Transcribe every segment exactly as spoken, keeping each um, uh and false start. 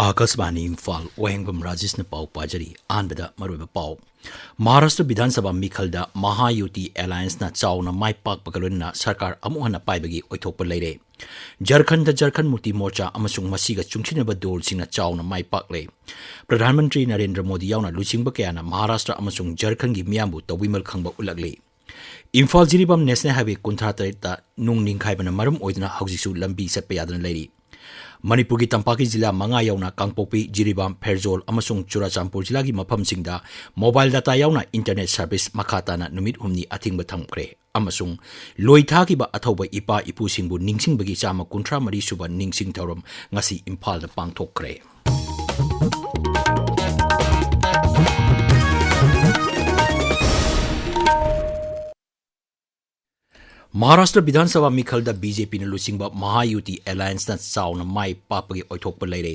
ꯑꯥꯀꯥꯁꯕꯥꯅꯤ ꯏꯝꯐꯥꯜ, ꯋꯥꯍꯦꯡꯕꯝ ꯔꯥꯖꯦꯁꯅ ꯄꯥꯎ ꯄꯥꯖꯔꯤ꯫ ꯑꯍꯥꯟꯕꯗ ꯃꯔꯨꯑꯣꯏꯕ ꯄꯥꯎ꯫ ꯃꯍꯥꯔꯥꯁꯇ꯭ꯔ ꯕꯤꯙꯥꯟ ꯁꯚꯥ ꯃꯤꯈꯜꯗ ꯃꯍꯥꯌꯨꯇꯤ ꯑꯦꯂꯥꯌꯟꯁꯅ ꯆꯥꯎꯅ ꯃꯥꯏ ꯄꯥꯛꯄꯒ ꯂꯣꯏꯅꯅ ꯁꯔꯀꯥꯔ ꯑꯃꯨꯛ ꯍꯟꯅ ꯄꯥꯏꯕꯒꯤ ꯑꯣꯏꯊꯣꯛꯄ ꯂꯩꯔꯦ꯫ ꯖꯔꯈꯟꯗ ꯖꯔꯈꯟ ꯃꯨꯛꯇꯤ ꯃꯣꯔꯆꯥ ꯑꯃꯁꯨꯡ ꯃꯁꯤꯒ ꯆꯨꯡꯁꯤꯟꯅꯕ ꯗꯣꯜꯁꯤꯡꯅ ꯆꯥꯎꯅ ꯃꯥꯏ ꯄꯥꯛꯂꯦ꯫ ꯄ꯭ꯔꯙꯥꯟ ꯃꯟꯇ꯭ꯔꯤ ꯅꯔꯦꯟꯗ꯭ꯔ ꯃꯣꯗꯤ ꯌꯥꯎꯅ ꯂꯨꯆꯤꯡꯕ ꯀꯌꯥꯅ ꯃꯍꯥꯔꯥꯁꯇ꯭ꯔ ꯑꯃꯁꯨꯡ ꯖꯔꯈꯟꯒꯤ ꯃꯤꯌꯥꯝꯕꯨ ꯇꯧꯕꯤꯃꯜ ꯈꯪꯕ ꯎꯠꯂꯛꯂꯤ꯫ ꯏꯝꯐꯥꯜ ꯖꯤꯔꯤꯕꯥꯝ ꯅꯦꯁꯅꯦꯜ ꯍꯥꯏꯋꯦ ꯀꯨꯟꯊ꯭ꯔꯥ ꯇꯔꯦꯠꯇ ꯅꯨꯡ ꯅꯤꯡꯈꯥꯏꯕꯅ ꯃꯔꯝ ꯑꯣꯏꯗꯨꯅ ꯍꯧꯖꯤꯛꯁꯨ ꯂꯝꯕꯤ ꯆꯠꯄ ꯌꯥꯗꯅ ꯂꯩꯔꯤ꯫ ꯃꯅꯤꯄꯨꯔꯒꯤ ꯇꯝꯄꯥꯛꯀꯤ ꯖꯤꯂꯥ ꯃꯉꯥ ꯌꯥꯎꯅ ꯀꯥꯡꯄꯣꯛꯄꯤ, ꯖꯤꯔꯤꯕꯥꯝ, ꯐꯦꯔꯖꯣꯜ ꯑꯃꯁꯨꯡ ꯆꯨꯔꯥꯆꯥꯟꯄꯨꯔ ꯖꯤꯂꯥꯒꯤ ꯃꯐꯝꯁꯤꯡꯗ ꯃꯣꯕꯥꯏꯜ ꯗꯥꯇꯥ ꯌꯥꯎꯅ ꯏꯟꯇꯔꯅꯦꯠ ꯁꯔꯚꯤꯁ ꯃꯈꯥ ꯇꯥꯅ ꯅꯨꯃꯤꯠ ꯍꯨꯝꯅꯤ ꯑꯊꯤꯡꯕ ꯊꯝꯈ꯭ꯔꯦ ꯑꯃꯁꯨꯡ ꯂꯣꯏ ꯊꯥꯈꯤꯕ ꯑꯊꯧꯕ ꯏꯄꯥ ꯏꯄꯨꯁꯤꯡꯕꯨ ꯅꯤꯡꯁꯤꯡꯕꯒꯤ ꯆꯥꯝꯃ ꯀꯨꯟꯊ꯭ꯔꯥ ꯃꯔꯤ ꯁꯨꯕ ꯅꯤꯡꯁꯤꯡ ꯊꯧꯔꯝ ꯉꯁꯤ ꯏꯝꯐꯥꯜꯗ ꯄꯥꯡꯊꯣꯛꯈ꯭ꯔꯦ꯫ ꯃꯍꯥꯔꯥꯁꯇ꯭ꯔ ꯕꯤꯙꯥꯟ ꯁꯚꯥ ꯃꯤꯈꯜꯗ ꯕꯤ ꯖꯦ ꯄꯤꯅ ꯂꯨꯆꯤꯡꯕ ꯃꯍꯥꯌꯨꯇꯤ ꯑꯦꯂꯥꯌꯟꯁꯅ ꯆꯥꯎꯅ ꯃꯥꯏ ꯄꯥꯛꯄꯒꯤ ꯑꯣꯏꯊꯣꯛꯄ ꯂꯩꯔꯦ꯫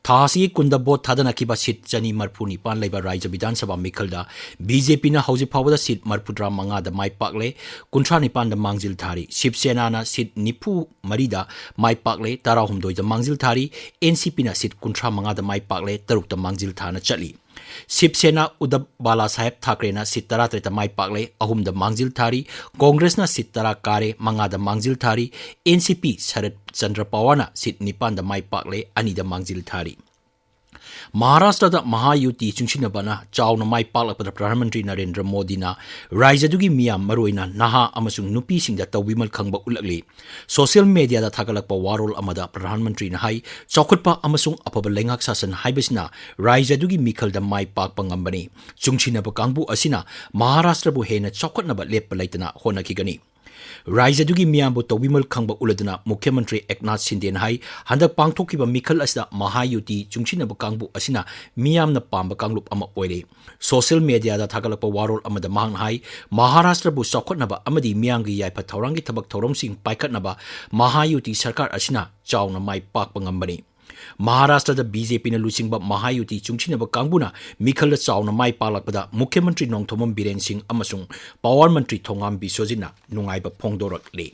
ꯊꯥ ꯑꯁꯤꯒꯤ ꯀꯨꯟꯗ ꯚꯣꯠ ꯊꯥꯗꯅꯈꯤꯕ ꯁꯤꯠ ꯆꯅꯤ ꯃꯔꯤꯐꯨ ꯅꯤꯄꯥꯟ ꯂꯩꯕ ꯔꯥꯖ꯭ꯌ ꯕꯤꯙꯥꯟ ꯁꯚꯥ ꯃꯤꯈꯜꯗ ꯕꯤ ꯖꯦ ꯄꯤꯅ ꯍꯧꯖꯤꯛ ꯐꯥꯎꯕꯗ ꯁꯤꯠ ꯃꯔꯤꯐꯨꯇꯔꯥ ꯃꯉꯥꯗ ꯃꯥꯏ ꯄꯥꯛꯂꯦ, ꯀꯨꯟꯊ꯭ꯔꯥ ꯅꯤꯄꯥꯟꯗ ꯃꯥꯡꯖꯤꯜ ꯊꯥꯔꯤ꯫ ꯁꯤꯕ ꯁꯦꯅꯥꯅ ꯁꯤꯠ ꯅꯤꯐꯨ ꯃꯔꯤꯗ ꯃꯥꯏ ꯄꯥꯛꯂꯦ, ꯇꯔꯥꯍꯨꯝꯗꯣꯏꯗ ꯃꯥꯡꯖꯤꯜ ꯊꯥꯔꯤ꯫ ꯑꯦꯟ ꯁꯤ ꯄꯤꯅ ꯁꯤꯠ ꯀꯨꯟꯊ꯭ꯔꯥ ꯃꯉꯥꯗ ꯃꯥꯏ ꯄꯥꯛꯂꯦ, ꯇꯔꯨꯛꯇ ꯃꯥꯡꯖꯤꯜ ꯊꯥꯅ ꯆꯠꯂꯤ꯫ ꯁꯤꯕ ꯁꯦꯅꯥ ꯎꯗꯕ ꯕꯥꯂꯥ ꯁꯥꯍꯦꯕ ꯊꯥꯀ꯭ꯔꯦꯅ ꯁꯤꯠ ꯇꯔꯥꯇꯔꯦꯠꯇ ꯃꯥꯏ ꯄꯥꯛꯂꯦ, ꯑꯍꯨꯝꯗ ꯃꯥꯡꯖꯤꯜ ꯊꯥꯔꯤ꯫ ꯀꯣꯡꯒ꯭ꯔꯦꯁꯅ ꯁꯤꯠ ꯇꯔꯥ ꯀꯥꯔꯦ, ꯃꯉꯥꯗ ꯃꯥꯡꯖꯤꯜ ꯊꯥꯔꯤ꯫ ꯑꯦꯟ ꯁꯤ ꯄꯤ ꯁꯔꯠ ꯆꯟꯗ꯭ꯔ ꯄꯋꯥꯔꯅ ꯁꯤꯠ ꯅꯤꯄꯥꯟꯗ ꯃꯥꯏ ꯄꯥꯛꯂꯦ, ꯑꯅꯤꯗ ꯃꯥꯡꯖꯤꯜ ꯊꯥꯔꯤ꯫ ꯃꯍꯥꯔꯥꯁꯇ꯭ꯔꯗ ꯃꯍꯥꯌꯨꯇꯤ ꯆꯨꯡꯁꯤꯟꯅꯕꯅ ꯆꯥꯎꯅ ꯃꯥꯏ ꯄꯥꯛꯂꯛꯄꯗ ꯄ꯭ꯔꯙꯥꯟ ꯃꯟꯇ꯭ꯔꯤ ꯅꯔꯦꯟꯗ꯭ꯔ ꯃꯣꯗꯤꯅ ꯔꯥꯖ꯭ꯌꯗꯨꯒꯤ ꯃꯤꯌꯥꯝ, ꯃꯔꯨꯑꯣꯏꯅ ꯅꯍꯥ ꯑꯃꯁꯨꯡ ꯅꯨꯄꯤꯁꯤꯡꯗ ꯇꯧꯕꯤꯃꯜ ꯈꯪꯕ ꯎꯠꯂꯛꯂꯤ꯫ ꯁꯣꯁꯤꯌꯦꯜ ꯃꯦꯗꯤꯌꯥꯗ ꯊꯥꯒꯠꯂꯛꯄ ꯋꯥꯔꯣꯜ ꯑꯃꯗ ꯄ꯭ꯔꯙꯥꯟ ꯃꯟꯇ꯭ꯔꯤꯅ ꯍꯥꯏ, ꯆꯥꯎꯈꯠꯄ ꯑꯃꯁꯨꯡ ꯑꯐꯕ ꯂꯩꯉꯥꯛ ꯁꯥꯁꯟ ꯍꯥꯏꯕꯁꯤꯅ ꯔꯥꯖ꯭ꯌꯗꯨꯒꯤ ꯃꯤꯈꯜꯗ ꯃꯥꯏ ꯄꯥꯛꯄ ꯉꯝꯕꯅꯤ꯫ ꯆꯨꯡꯁꯤꯟꯅꯕ ꯀꯥꯡꯕꯨ ꯑꯁꯤꯅ ꯃꯍꯥꯔꯥꯁꯇ꯭ꯔꯕꯨ ꯍꯦꯟꯅ ꯆꯥꯎꯈꯠꯅꯕ ꯂꯦꯞꯄ ꯂꯩꯇꯅ ꯍꯣꯠꯅꯈꯤꯒꯅꯤ꯫ ꯔꯥꯖ꯭ꯌꯗꯨꯒꯤ ꯃꯤꯌꯥꯝꯕꯨ ꯇꯧꯕꯤꯃꯜ ꯈꯪꯕ ꯎꯠꯂꯗꯨꯅ ꯃꯨꯈ꯭ꯌ ꯃꯟꯇ꯭ꯔꯤ ꯑꯦꯛꯅꯥꯊ ꯁꯤꯟꯗꯦꯅ ꯍꯥꯏ, ꯍꯟꯗꯛ ꯄꯥꯡꯊꯣꯛꯈꯤꯕ ꯃꯤꯈꯜ ꯑꯁꯤꯗ ꯃꯍꯥꯌꯨꯇꯤ ꯆꯨꯡꯁꯤꯟꯅꯕ ꯀꯥꯡꯕꯨ ꯑꯁꯤꯅ ꯃꯤꯌꯥꯝꯅ ꯄꯥꯝꯕ ꯀꯥꯡꯂꯨꯞ ꯑꯃ ꯑꯣꯏꯔꯦ꯫ ꯁꯣꯁꯤꯌꯦꯜ ꯃꯦꯗꯤꯌꯥꯗ ꯊꯥꯒꯠꯂꯛꯄ ꯋꯥꯔꯣꯜ ꯑꯃꯗ ꯃꯍꯥꯛꯅ ꯍꯥꯏ, ꯃꯍꯥꯔꯥꯁꯇ꯭ꯔꯕꯨ ꯆꯥꯎꯈꯠꯅꯕ ꯑꯃꯗꯤ ꯃꯤꯌꯥꯝꯒꯤ ꯌꯥꯏꯐ ꯊꯧꯔꯥꯡꯒꯤ ꯊꯕꯛ ꯊꯧꯔꯝꯁꯤꯡ ꯄꯥꯏꯈꯠꯅꯕ ꯃꯍꯥꯌꯨꯇꯤ ꯁꯔꯀꯥꯔ ꯑꯁꯤꯅ ꯆꯥꯎꯅ ꯃꯥꯏ ꯄꯥꯛꯄ ꯉꯝꯕꯅꯤ꯫ ꯃꯍꯥꯔꯥꯁꯇ꯭ꯔꯗ ꯕꯤ ꯖꯦ ꯄꯤꯅ ꯂꯨꯆꯤꯡꯕ ꯃꯍꯥꯌꯨꯇꯤ ꯆꯨꯡꯁꯤꯟꯅꯕ ꯀꯥꯡꯕꯨꯅ ꯃꯤꯈꯜꯗ ꯆꯥꯎꯅ ꯃꯥꯏ ꯄꯥꯛꯂꯛꯄꯗ ꯃꯨꯈ꯭ꯌ ꯃꯟꯇ꯭ꯔꯤ ꯅꯣꯡꯊꯣꯝꯕꯝ ꯕꯤꯔꯦꯟ ꯁꯤꯡ ꯑꯃꯁꯨꯡ ꯄꯥꯋꯔ ꯃꯟꯇ꯭ꯔꯤ ꯊꯣꯉꯥꯝ ꯕꯤꯁ꯭ꯋꯖꯤꯠꯅ ꯅꯨꯡꯉꯥꯏꯕ ꯐꯣꯡꯗꯣꯔꯛꯂꯤ꯫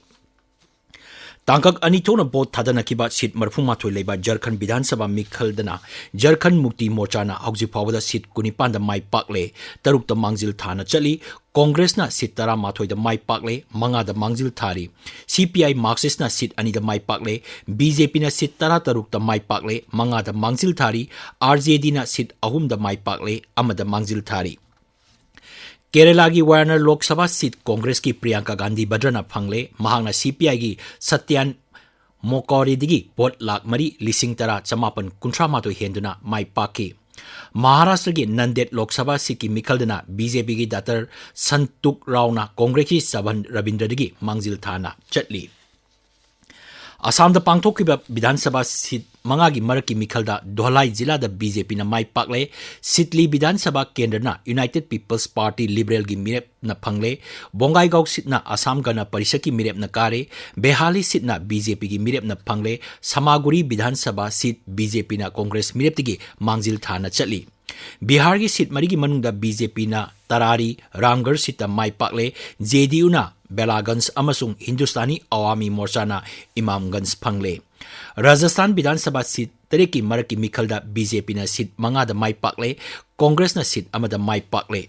ꯇꯥꯡꯀꯛ ꯑꯅꯤ ꯊꯣꯛꯅ ꯚꯣꯠ ꯊꯥꯗꯅꯈꯤꯕ ꯁꯤꯠ ꯃꯔꯤꯐꯨ ꯃꯥꯊꯣꯏ ꯂꯩꯕ ꯖꯔꯈꯟ ꯕꯤꯙꯥꯟ ꯁꯚꯥ ꯃꯤꯈꯜꯗꯅ ꯖꯔꯈꯟ ꯃꯨꯛꯇꯤ ꯃꯣꯔꯆꯥꯅ ꯍꯧꯖꯤꯛ ꯐꯥꯎꯕꯗ ꯁꯤꯠ ꯀꯨꯟꯅꯤꯄꯥꯟꯗ ꯃꯥꯏ ꯄꯥꯛꯂꯦ, ꯇꯔꯨꯛꯇ ꯃꯥꯡꯖꯤꯜ ꯊꯥꯅ ꯆꯠꯂꯤ꯫ ꯀꯣꯡꯒ꯭ꯔꯦꯁꯅ ꯁꯤꯠ ꯇꯔꯥꯃꯥꯊꯣꯏꯗ ꯃꯥꯏ ꯄꯥꯛꯂꯦ, ꯃꯉꯥꯗ ꯃꯥꯡꯖꯤꯜ ꯊꯥꯔꯤ꯫ ꯁꯤ ꯄꯤ ꯑꯥꯏ ꯃꯥꯔꯛꯁꯤꯁꯅ ꯁꯤꯠ ꯑꯅꯤꯗ ꯃꯥꯏ ꯄꯥꯛꯂꯦ꯫ ꯕꯤ ꯖꯦ ꯄꯤꯅ ꯁꯤꯠ ꯇꯔꯥꯇꯔꯨꯛꯇ ꯃꯥꯏ ꯄꯥꯛꯂꯦ, ꯃꯉꯥꯗ ꯃꯥꯡꯖꯤꯜ ꯊꯥꯔꯤ꯫ ꯑꯥꯔ ꯖꯦ ꯗꯤꯅ ꯁꯤꯠ ꯑꯍꯨꯝꯗ ꯃꯥꯏ ꯄꯥꯛꯂꯦ, ꯑꯃꯗ ꯃꯥꯡꯖꯤꯜ ꯊꯥꯔꯤ꯫ ꯀꯦꯔꯦꯂꯥꯒꯤ ꯋꯥꯌꯅꯥꯗ ꯂꯣꯛ ꯁꯚꯥ ꯁꯤꯠ ꯀꯣꯡꯒ꯭ꯔꯦꯁꯀꯤ ꯄ꯭ꯔꯤꯌꯥꯡꯀꯥ ꯒꯥꯟꯙꯤ ꯚꯗ꯭ꯔꯅ ꯐꯪꯂꯦ꯫ ꯃꯍꯥꯛꯅ ꯁꯤ ꯄꯤ ꯑꯥꯏꯒꯤ ꯁꯇ꯭ꯌꯥꯟ ꯃꯣꯀꯣꯔꯤꯗꯒꯤ ꯚꯣꯠ ꯂꯥꯈ ꯃꯔꯤ ꯂꯤꯁꯤꯡ ꯇꯔꯥ ꯆꯃꯥꯄꯟ ꯀꯨꯟꯊ꯭ꯔꯥ ꯃꯥꯊꯣꯏ ꯍꯦꯟꯗꯨꯅ ꯃꯥꯏ ꯄꯥꯛꯈꯤ꯫ ꯃꯍꯥꯔꯥꯁꯇ꯭ꯔꯒꯤ ꯅꯟꯗꯦꯗ ꯂꯣꯛ ꯁꯚꯥ ꯁꯤꯠꯀꯤ ꯃꯤꯈꯜꯗꯅ ꯕꯤ ꯖꯦ ꯄꯤꯒꯤ ꯗꯥꯛꯇꯔ ꯁꯟꯇꯨꯛ ꯔꯥꯎꯅ ꯀꯣꯡꯒ꯭ꯔꯦꯁꯀꯤ ꯁꯚꯟ ꯔꯕꯤꯟꯗ꯭ꯔꯗꯒꯤ ꯃꯥꯡꯖꯤꯜ ꯊꯥꯅ ꯆꯠꯂꯤ꯫ ꯑꯁꯥꯝꯗ ꯄꯥꯡꯊꯣꯛꯈꯤꯕ ꯕꯤꯙꯥꯟ ꯁꯚꯥ ꯁꯤꯠ ꯃꯉꯥꯒꯤ ꯃꯔꯛꯀꯤ ꯃꯤꯈꯜꯗ ꯙꯣꯂꯥꯏ ꯖꯤꯂꯥꯗ ꯕꯤ ꯖꯦ ꯄꯤꯅ ꯃꯥꯏ ꯄꯥꯛꯂꯦ꯫ ꯁꯤꯠꯂꯤ ꯕꯤꯙꯥꯟ ꯁꯚꯥ ꯀꯦꯟꯗ꯭ꯔꯅ ꯌꯨꯅꯥꯏꯇꯦꯗ ꯄꯤꯄꯜꯁ ꯄꯥꯔꯇꯤ ꯂꯤꯕꯔꯦꯜꯒꯤ ꯃꯤꯔꯦꯞꯅ ꯐꯪꯂꯦ꯫ ꯕꯣꯡꯒꯥꯏꯒꯥꯎ ꯁꯤꯠꯅ ꯑꯁꯥꯝ ꯒꯅ ꯄꯔꯤꯁꯠꯀꯤ ꯃꯤꯔꯦꯞꯅ ꯀꯥꯔꯦ꯫ ꯕꯦꯍꯥꯂꯤ ꯁꯤꯠꯅ ꯕꯤ ꯖꯦ ꯄꯤꯒꯤ ꯃꯤꯔꯦꯞꯅ ꯐꯪꯂꯦ꯫ ꯁꯃꯥꯒꯨꯔꯤ ꯕꯤꯙꯥꯟ ꯁꯚꯥ ꯁꯤꯠ ꯕꯤ ꯖꯦ ꯄꯤꯅ ꯀꯣꯡꯒ꯭ꯔꯦꯁ ꯃꯤꯔꯦꯞꯇꯒꯤ ꯃꯥꯡꯖꯤꯜ ꯊꯥꯅ ꯆꯠꯂꯤ꯫ ꯕꯤꯍꯥꯔꯒꯤ ꯁꯤꯠ ꯃꯔꯤꯒꯤ ꯃꯅꯨꯡꯗ ꯕꯤ ꯖꯦ ꯄꯤꯅ ꯇꯔꯥꯔꯤ, ꯔꯥꯝꯒꯔ ꯁꯤꯠꯇ ꯃꯥꯏ ꯄꯥꯛꯂꯦ꯫ ꯖꯦ ꯗꯤ ꯌꯨꯅ ꯕꯦꯂꯥꯒꯟꯖ ꯑꯃꯁꯨꯡ ꯍꯤꯟꯗꯨꯁꯇꯥꯅꯤ ꯑꯋꯥꯃꯤ ꯃꯣꯔꯆꯥꯅ ꯏꯃꯥꯝꯒꯟꯖ ꯐꯪꯂꯦ꯫ ꯔꯥꯖꯁꯊꯥꯟ ꯕꯤꯙꯥꯟ ꯁꯚꯥ ꯁꯤꯠ ꯇꯔꯦꯠꯀꯤ ꯃꯔꯛꯀꯤ ꯃꯤꯈꯜꯗ ꯕꯤ ꯖꯦ ꯄꯤꯅ ꯁꯤꯠ ꯃꯉꯥꯗ ꯃꯥꯏ ꯄꯥꯛꯂꯦ, ꯀꯣꯡꯒ꯭ꯔꯦꯁꯅ ꯁꯤꯠ ꯑꯃꯗ ꯃꯥꯏ ꯄꯥꯛꯂꯦ꯫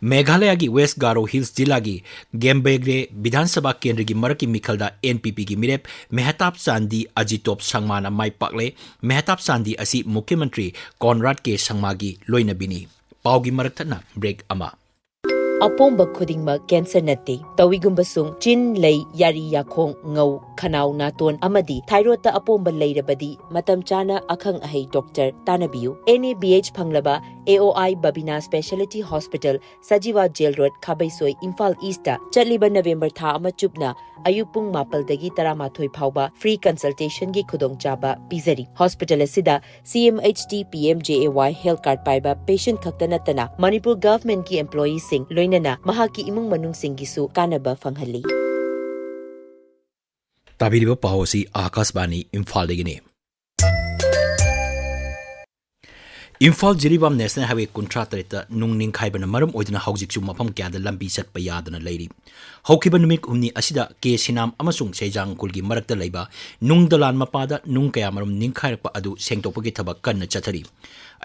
ꯃꯦꯘꯥꯂꯌꯥꯒꯤ ꯋꯦꯁ ꯒꯥꯔꯣ ꯍꯤꯜꯁ ꯖꯤꯂꯥꯒꯤ ꯒꯦꯝꯕꯦꯒ꯭ꯔꯦ ꯕꯤꯙꯥꯟ ꯁꯚꯥ ꯀꯦꯟꯗ꯭ꯔꯒꯤ ꯃꯔꯛꯀꯤ ꯃꯤꯈꯜꯗ ꯑꯦꯟ ꯄꯤ ꯄꯤꯒꯤ ꯃꯤꯔꯦꯞ ꯃꯦꯍꯇꯥꯕ ꯆꯥꯟꯗꯤ ꯑꯖꯤꯇꯣꯞ ꯁꯪꯃꯥꯅ ꯃꯥꯏ ꯄꯥꯛꯂꯦ꯫ ꯃꯦꯍꯇꯥꯕ ꯆꯥꯟꯗꯤ ꯑꯁꯤ ꯃꯨꯈ꯭ꯌ ꯃꯟꯇ꯭ꯔꯤ ꯀꯣꯟꯔꯥꯗ ꯀꯦ ꯁꯪꯃꯥꯒꯤ ꯂꯣꯏꯅꯕꯤꯅꯤ꯫ ꯄꯥꯎꯒꯤ ꯃꯔꯛ ꯊꯠꯅ ꯕ꯭ꯔꯦꯛ ꯑꯃ꯫ ꯑꯄꯣꯝꯕ ꯈꯨꯗꯤꯡꯃꯛ ꯀꯦꯟꯁꯔ ꯅꯠꯇꯦ꯫ ꯇꯧꯏꯒꯨꯝꯕꯁꯨꯡ ꯆꯤꯟ, ꯂꯩ, ꯌꯥꯔꯤ, ꯌꯥꯈꯣꯡ, ꯉꯧ, ꯈꯅꯥꯎ, ꯅꯥꯇꯣꯟ ꯑꯃꯗꯤ ꯊꯥꯏꯔꯣꯏꯗꯇ ꯑꯄꯣꯝꯕ ꯂꯩꯔꯕꯗꯤ ꯃꯇꯝ ꯆꯥꯅ ꯑꯈꯪ ꯑꯍꯩ ꯗꯣꯛꯇꯔ ꯇꯥꯟꯅꯕꯤꯌꯨ꯫ ꯑꯦꯟ ꯑꯦ ꯕꯤ ꯑꯩꯆ ꯐꯪꯂꯕ A O I Babina speciality hospital, Sajiwa jail road, Khabeisoi, Imphal ꯏꯁꯇ ꯆꯠꯂꯤꯕ ꯅꯕꯦꯝꯕꯔ ꯊꯥ ꯑꯃ ꯆꯨꯞꯅ ꯑꯌꯨꯛ ꯄꯨꯡ ꯃꯥꯄꯜꯗꯒꯤ ꯇꯔꯥꯃꯥꯊꯣꯏ ꯐꯥꯎꯕ ꯐ꯭ꯔꯤ ꯀꯟꯁꯜꯇꯦꯁꯟꯒꯤ ꯈꯨꯗꯣꯡꯆꯥꯕ ꯄꯤꯖꯔꯤ꯫ ꯍꯣꯁꯄꯤꯇꯥꯜ ꯑꯁꯤꯗ C M H T P M J A Y health card ꯄꯥꯏꯕ ꯄꯦꯁꯦꯟꯠ ꯈꯛꯇ ꯅꯠꯇꯅ ꯃꯅꯤꯄꯨꯔ ꯒꯚꯔꯟꯃꯦꯟꯠꯀꯤ ꯑꯦꯝꯄ꯭ꯂꯣꯌꯤꯁꯤꯡ ꯂꯣꯏꯅꯅ ꯃꯍꯥꯛꯀꯤ ꯏꯃꯨꯡ ꯃꯅꯨꯡꯁꯤꯡꯒꯤꯁꯨ ꯀꯥꯟꯅꯕ ꯐꯪꯍꯜꯂꯤ꯫ ꯇꯥꯕꯤꯔꯤꯕ ꯄꯥꯎ ꯑꯁꯤ ꯑꯥꯀꯥꯁꯕꯥꯅꯤ ꯏꯝꯐꯥꯜꯗꯒꯤꯅꯤ꯫ ꯏꯝꯐꯥꯜ ꯖꯤꯔꯤꯕꯥꯝ ꯅꯦꯁꯅꯦꯜ ꯍꯥꯏꯋꯦ ꯀꯨꯟꯊ꯭ꯔꯥ ꯇꯔꯦꯠꯇ ꯅꯨꯡ ꯅꯤꯡꯈꯥꯏꯕꯅ ꯃꯔꯝ ꯑꯣꯏꯗꯨꯅ ꯍꯧꯖꯤꯛꯁꯨ ꯃꯐꯝ ꯀꯌꯥꯗ ꯂꯝꯕꯤ ꯆꯠꯄ ꯌꯥꯗꯅ ꯂꯩꯔꯤ꯫ ꯍꯧꯈꯤꯕ ꯅꯨꯃꯤꯠ ꯍꯨꯝꯅꯤ ꯑꯁꯤꯗ ꯀꯦ ꯁꯤꯅꯥꯝ ꯑꯃꯁꯨꯡ ꯁꯩꯖꯥꯡ ꯈꯨꯜꯒꯤ ꯃꯔꯛꯇ ꯂꯩꯕ ꯅꯨꯡ ꯗꯂꯥꯟ ꯃꯄꯥꯗ ꯅꯨꯡ ꯀꯌꯥꯃꯔꯨꯝ ꯅꯤꯡꯈꯥꯏꯔꯛꯄ ꯑꯗꯨ ꯁꯦꯡꯗꯣꯛꯄꯒꯤ ꯊꯕꯛ ꯀꯟꯅ ꯆꯠꯊꯔꯤ꯫